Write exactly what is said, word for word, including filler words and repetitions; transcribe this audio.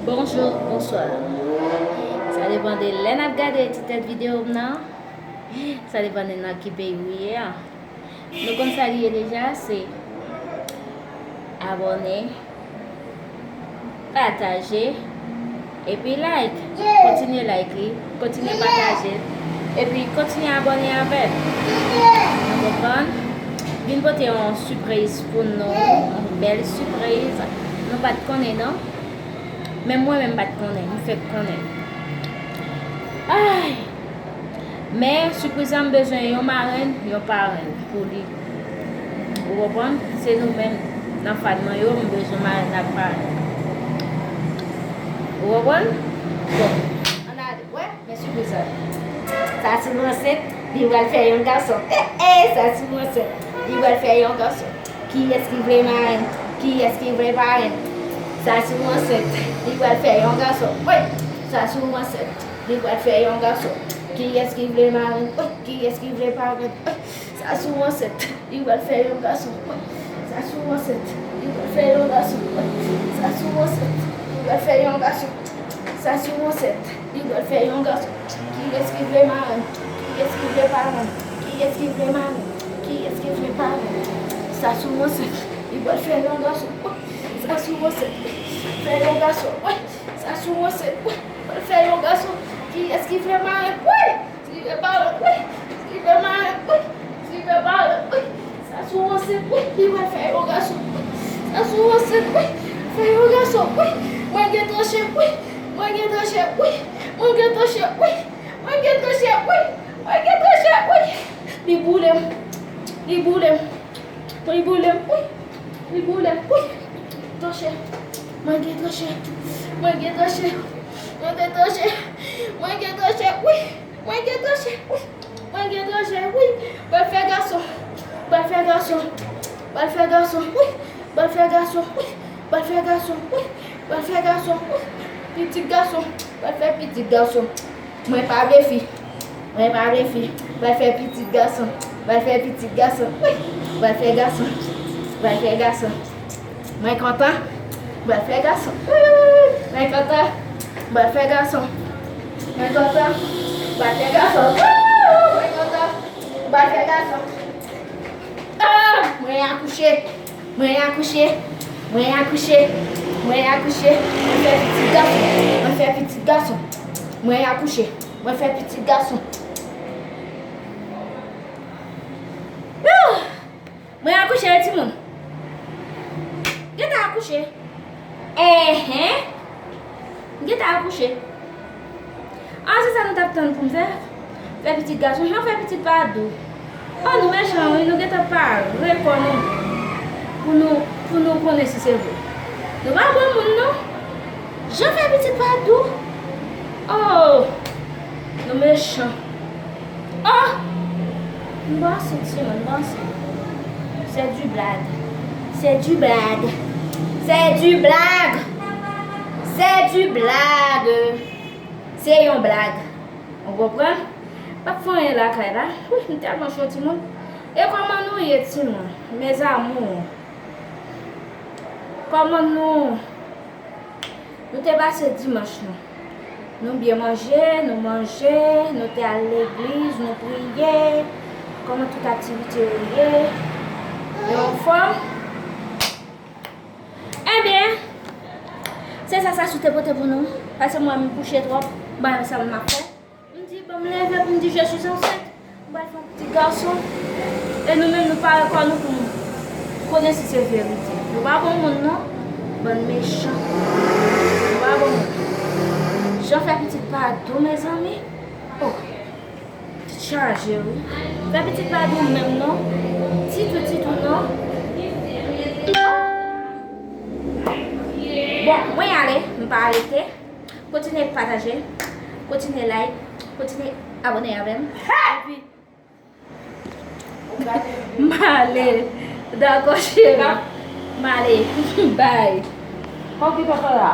Bonjou, bonswa. Sa depann de lè n ap gade ti tèt videyo m nan. Sa depann de nan ki peyi ou ye a. Nou konn sa li ye deja, se abòne, pataje, epi like. Kontinye like li, kontinye pataje l, epi kontinye abòne avè l. Nou konprann? Vin pote yon sipriz pou nou, yon bèl sipriz. Nou pa t konnen non. Menm mwen menm m pa t konnen, m fèk konnen. Ay! Men sipriz la m bezwen yon marenn, yon parenn pou li. Ou konprann? Se nou menm nan fanm mwen yo, m bezwen marenn ak parenn. Ou konprann? Bon, ann ale, wè, men sipriz la. Sa si w ansent, li pral fè yon gason. Eh, eh, sa si w ansent, li pral fè yon gason. Kiyès ki vle marenn? Kiyès ki vle parenn? Sa si w ansent, li pral fè yon gason. Wi, sa si w ansent, li pral fè yon gason. Kiyès ki vle marenn? Wi, kiyès ki vle parenn? Wi, sa si w ansent, li pral fè yon gason. Wi, sa si w ansent, li pral fè yon gason. Wi, sa si w ansent, li pral fè yon gason. Sa si w ansent, li pral fè yon gason. Kiyès ki vle marenn? Kiyès ki vle parenn? Kiyès ki vle marenn? Kiyès ki vle parenn? Sa si w ansent, li pral fè yon gason. Sa si w ansent, fè yon gason. Wi, sa si w ansent, wi, pral fè yon gason. Kiyès ki vle marenn? Wi! Li vle parenn, wi. Li vle marenn, wi. Li vle parenn, wi. Sa si w ansent, wi. Li pral fè yon gason, wi. Sa si w ansent, wi. Fè yon gason, wi. Mwen gen tranche, wi. Mwen gen tranche, wi. Mwen gen tranche, wi. Mwen gen tranche, wi. Mwen gen tranche, wi. Li boule m. Li boule m. Li boule m, wi. Li boule m, wi. Tranche. Mwen gen tranche. Mwen gen tranche. Mwen gen tranche. Mwen gen tranche, wi. Mwen gen tranche, wi. Mwen gen tranche, wi. Pral fè gason. Pral fè gason. Pral fè gason, wi. Pral fè gason, wi. Pral fè gason, wi. Pral fè gason, wi. Pitit gason. Pral fè pitit gason. Mwen pa vle fi. Mwen pa vle fi. Pral fè pitit gason. Pral fè pitit gason. Wi. Pral fè gason. Pral fè gason. Mwen kontan. Pral fè gason. Wi. Mwen kontan. Pral fè gason. Mwen kontan. Pral fè gason. Wi. Mwen kontan. Pral fè gason. Ah! Mwen akouche. Mwen akouche. Mwen akouche. Mwen akouche. Mwen fè pitit gason. Mwen fè pitit gason. Mwen akouche. Mwen fè pitit gason. Ah! Mwen akouche, wi, timoun. Gentan akouche. Enhen. Gentan akouche. Ah, se sa nou t ap tann pou m fè? Fè pitit gason, jan fè pitit pa dou. Oh, nou mechan, wi, nou gentan pare kò nou pou nou, pou nou konnen si se vre. Nou pa bon moun, non. Jan fè pitit pa dou. Oh, nou mechan. Oh! M panse, timoun, m panse. C'est du blague. C'est du blague. C'est du blague. C'est du blague. Se yon blag. Ou konprann? P ap fè anyen lakay la. Wi, m tèlman cho, timoun. E kòman nou ye, timoun? Mes amours. Kòman nou? Nou te pase dimanch nou. Nou byen manje, nou manje, nou te al legliz, nou priye. Kòman tout aktivite yo ye? Yo anfòm? Ebyen, se sa Sasou te pote pou nou. Paske mwen, m kouche twòp. Ban m sa m ap fè. M di, bon, m leve pou m di, je suis enceinte. M pral fè yon pitit gason. E nou menm, nou pare kò nou pou nou konnen si se verite. Nou pa bon moun, non. Bann mechan. Nou pa bon moun. Jan fè pitit pa dou, mezanmi. Oh. Tit chaje, wi. Fè pitit pa dou menm, non. Titou, titou, non. Bon, mwen ale. M pa rete. Kontinye pataje, kontinye like, kontinye abòne avè m. Epi, m ale. Dakò, cheri. M ale. Bye. Kòman ki papa la?